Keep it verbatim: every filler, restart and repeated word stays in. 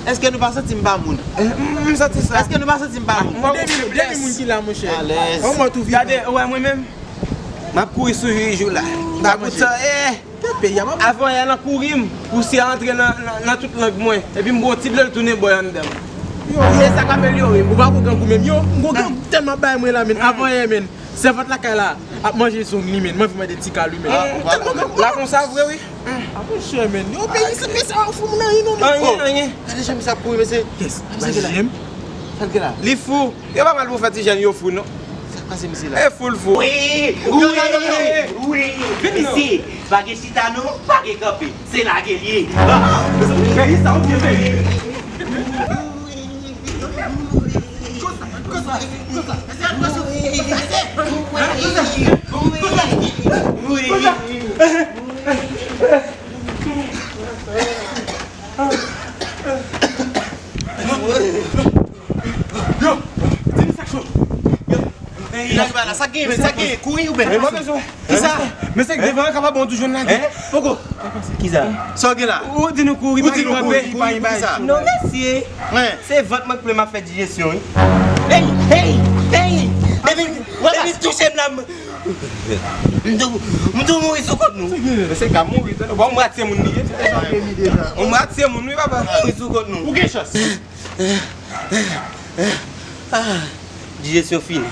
Èske nou pa santi m pa moun? M santi sa. Èske nou pa santi m pa moun? Demi moun ki la, monchè. Alèz. Gade, ou wè mwen menm? M ap kouri sou jou la. M pa kontan, eh! Avan yè l ap kouri m, pousyè antre nan, nan, nan tout lang mwen. Epi m bwè yon ti dlo, l tounen bò anndan m. Yo, e sa k amelyore m. Ou pa gon gang ou menm? Yo, m gon gang tèlman bay mwen la, men. Avan yè, men. Sèvant lakay la ap manje zong li, men. Mwen vin mande ti kal wi, men. Tèlman gang. La konsa vre, wi. A, monchè, men. Yo, peyi sa, men sa, ou fou moun anyen, non, men. Anyen, anyen. Gade jan misye ap kouri, mesye. Yes. Sa l gen la? Li fou. Yo pa mal pou fè ti jèn yo fou, non. Sa k pase misye la? E fou l fou. Wi, wi, wi, wi. Vini non. Isi, pa gen chita non, pa gen kanpe. Se lage l ye. Ah, peyi sa ou byen peyi. Yo, di m sa k cho. Yo. Sa k gen, sa k gen, kouri oubyen? Kisa? Mesye k devan an kapab bon toujou nan lage. Poko. Kisa? Sa w gen la? Ou di nou kouri, pa gen kanpe. Non, mesye. Se vant mwen k ple m ap fè dijesyon, wi. Hey, hey, hey. Depi, depi touche m la, m, m tou, m tou mouri sou kont nou. Mesye ka mouri, tande. Bon, m ratye moun li ye. M ratye moun, wi, papa. Mouri sou kont nou. Ou gen chans. Ah, dijesyon fini.